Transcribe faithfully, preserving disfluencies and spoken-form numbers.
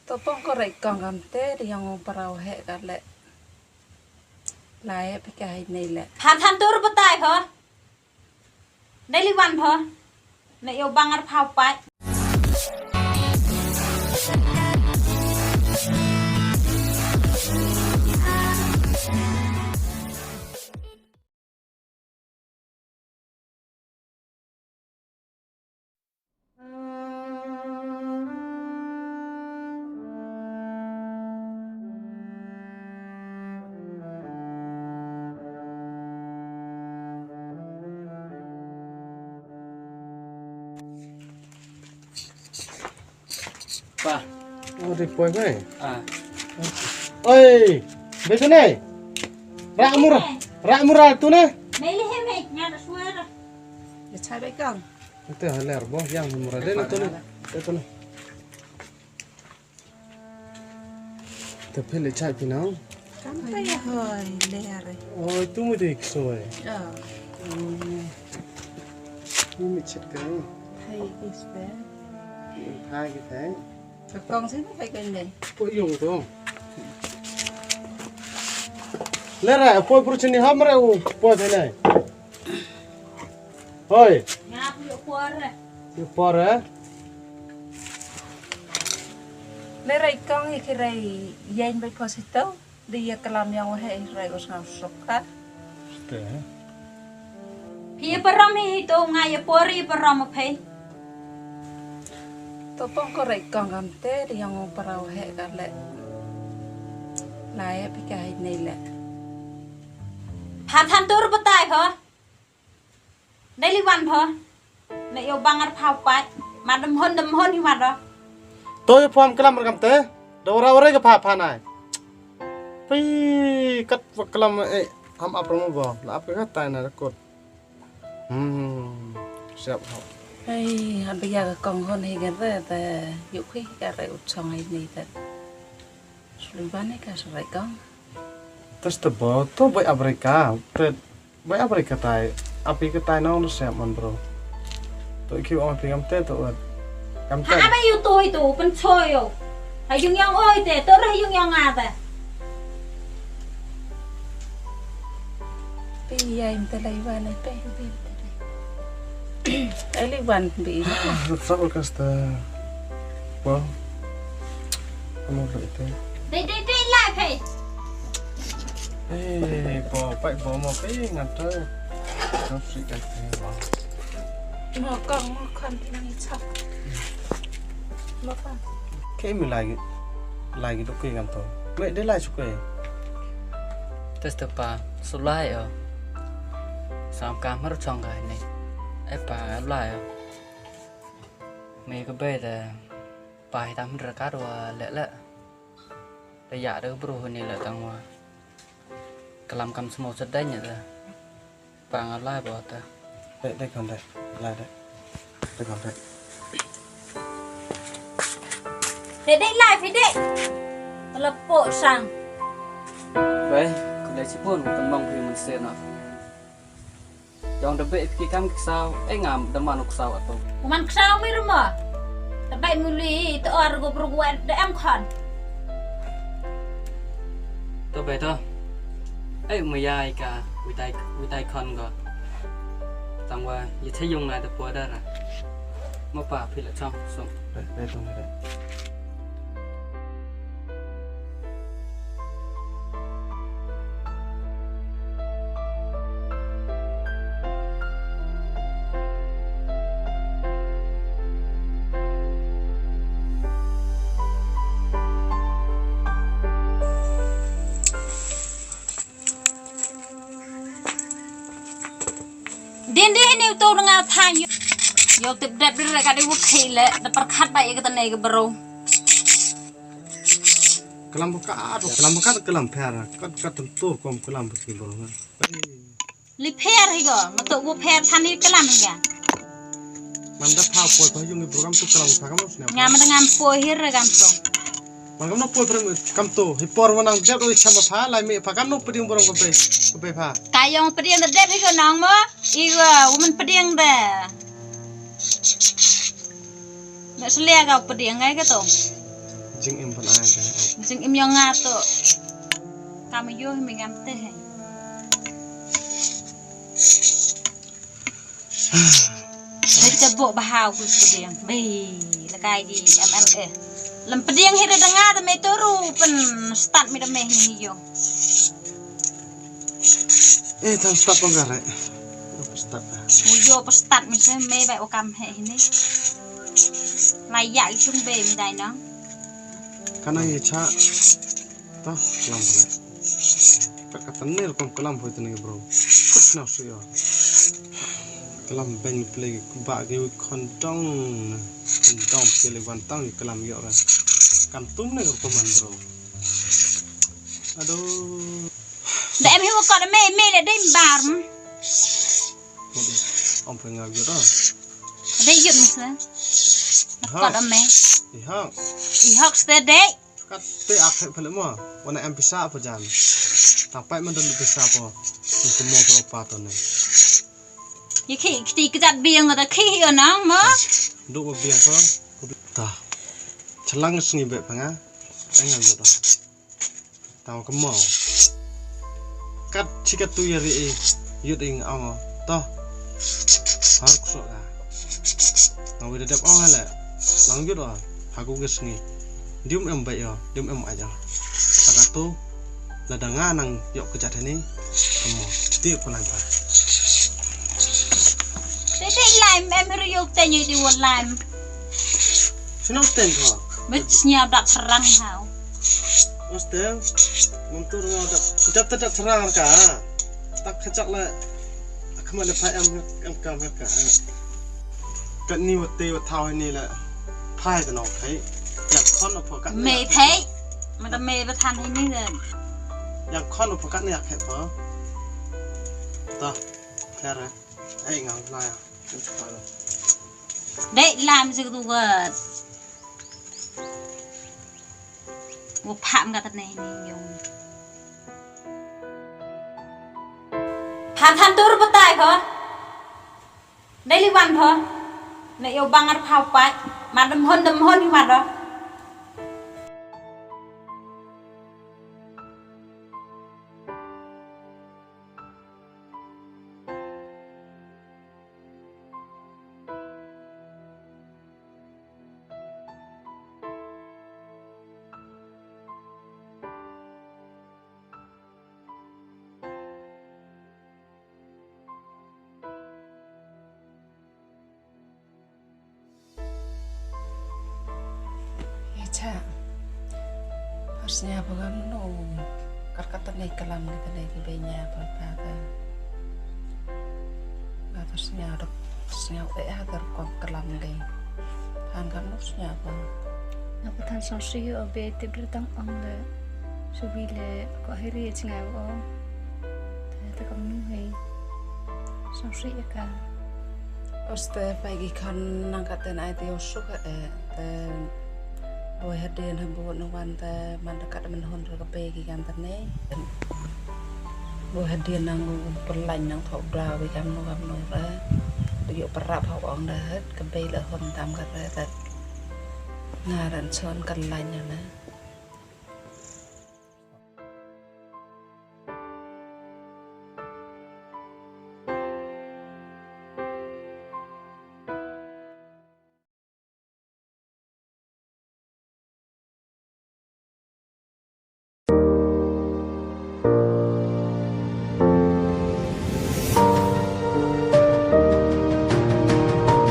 To pong ko rei kong kam te di yang parau he ka le. Lai he pika hai nei le. Pha than tur batai ho. Nei li wan ho. Nei yo bangar phau pai. Pa. Oh, di poi mai. Ah. Oi, betul ni. Rak mur, rak mur tu ni. Meli he mai, nga da suara. Ya cai bai kang. Itu haler boh yang mur ada ni tu ni. Itu ni. Te phi leit shait phi nang? Kam ta ya hoi le are. Oh, tu mu de ksoi. Oh. Ni mi chet ka. Hai is there. Hai ki thai. Ka kong sini kai kai nei. Ko yung to. Le ra, poi pru chini ham re u, poi phi nei. Hoi. Nga pu yo por. Yo por eh. Le rei kong i ki rei yen bai pos ito. Di ya kalam yang wahe i rei os ngau sok ka. Ste. Phi ya param hi ito nga ya por i param phi. To pong ko rei kong kam te di yang parau he ka le. Lai he pika hai nei le. Pha than tur batai ho. Nei li wan ho. Nei yo bangar phau pai. Madam hon dam hon hi mado. To yo pham kalam rakam te. Da ora ora ka pha pha nai. Pi kat wa kalam eh ham ap ramo bo. La ap ka tai na kot. Hmm. Siap ho. Hei, hab ya ka kong hon hi ka te te. Yuk hi ka re ut song hi ni te. Suli bane ka sabai kong. Tas te bo to bai abrika. Te bai abrika tai. Api ka tai nong se man bro. To ki ong api kam te to wat. Kam te. Ha bai yu to itu pen cho yo. Ha yung yang oi te to ra yung yang nga te. Pi ya im te lai bane pe. Eli wan bi. Sa orkestra. Wow. Kamu udah itu. Dei dei dei lai phe. Eh, bo pai bo mo pe ngata. Kau sih kat phe bo. Mo kong mo kan nang ichak. Mo kan. Ke mi lai lai dok ke ngam to. Me de lai suke. Tes te pa sulai yo. Sam ka mar chong ka ni. E pa lai yo. Me ka bai da pa hi tam dra ka dwa le le. Da ya da bru ni le tang wa. Kalam kam smo sedai nya da. Pa nga lai ba ta. Dek dek kon dek. Lai dek. Dek kon dek. Dek dek lai phi dek. Lepo sang. Bai, kon dek sipun kan mong phi mun se na. Jong da be phi kam ki saw, eh ngam da man u ksaw ato. Ko man ksaw mi ruma. Da bai muli to ar go bru go da em khon. To bai to. Ai ma yai ka witai witai khon go. Tang wa ye che yung ngai da po da ra. Ma pa phi la chang sung. Bai bai to bai. Din din ni tu nga than yo. Yo tip dep dir ka di wut khi le da perkhat ba ye ka tane ka bro. Kalam ka to kalam ka kalam pher ka ka tentu kom kalam ki bro. Li pher hi go ma to bu pher than ni kalam hi ga. Man da pha poi pa yung bro kam to kalam pha kam sne. Ngam da ngam poi hir kam to. Man kam no poi pren kam to hi por wanang dep oi cham pha lai me pha kam no pdiang borong ko pe ko pe pha. Ka yong pdiang da dep hi ko nang mo. I wa woman pdiang da. Me slia ka pdiang ngai ka to. Jingim ban ai ka. Jingim ïa nga to. Kam ïoh me ngam te he. Hei te bok bahaw ku pdiang. Bei, lakai di M L A. Lem pdiang hi da nga da me toru pen start me da me ni yo. Eh, tang start pang kare. Start. Uyo start me se me bai o kam he hini. Lai ya i chung be me dai nang. Kana ye cha. Ta, kalam pala. Ka, ka tane rukom kalam hoi tane, bro. Kut na suyo. Kalam beng play ba ge wi khondong. Khondong pele wan tang kalam yo ra. Kam tum ne rukom man, bro. Aduh. Da em hi wa kot me, me le dei bar. Aduh, om pe nga yo ra. Dei yut masa. Ha. Kot me. Iha. Ihok ste dei. Kat te ak hek pele mo. Wana em pisa apa jan. Tapai man dulu pisa apa. Untuk mo pro pato ne. Ye khi kti kjat biang da khi yo nang mo. Duk ba biang pa. Ta. Chelang sngi be panga. Engal duk. Tang ka mo. Kat chi ka tu ya ri i yut ing ong to. Har kso ka. Nang wi da dep ong le. Nang yut o. Ha ku ke sngi. Dium em bai o. Dium em aja. Ha ka tu. La da nga nang yok ke jat ni. Ka mo. Ti ko lang pa. Te te lime em ri yok te nyi di wo lime. Sino ten ko. Mit snya dak serang hau. Oste, mentur nga dak, dak dak serang ka. Tak kacak la, kama le phai em, em kam ka. Kat ni wate wa thau ni la, phai ka nong phai. Yang kon apa kat ni. Me phai, mata me ba than ni le. Yang kon apa kat ni ya phai pa. Ta, kare. Ai ngang la ya. Dei lam sik tu kat. Wa pham ka tane ni yung. Pha than tur batai pho. Dei li wan pho. Ne yo bangar pha pai. Ma dem hon dem hon ni ma do. Ya cha. Par sñiaw ba ngam no. Kar ka tane kalam ka tane ki benya ba ba ka. Nga par sñiaw dok sñiaw eh ha kar kom kalam ka. Han kam no sñiaw ba. Nga pa than song si o be tip dre tang ong le. Subi le ko hiri chngaw o. Te te kam nu hei. Song si ka. Oste pai ki khan nang ka ten ai te o suk eh. Te Boi hadien ha bun nang wan te man te kat men hon re ka bei ki kan te ne. Boi hadien nang u perlain nang thok bra wi kam no kam no re. Te yu perap ha ong re het ka bei le hon tam ka re te. Nga ran son ka lain na na.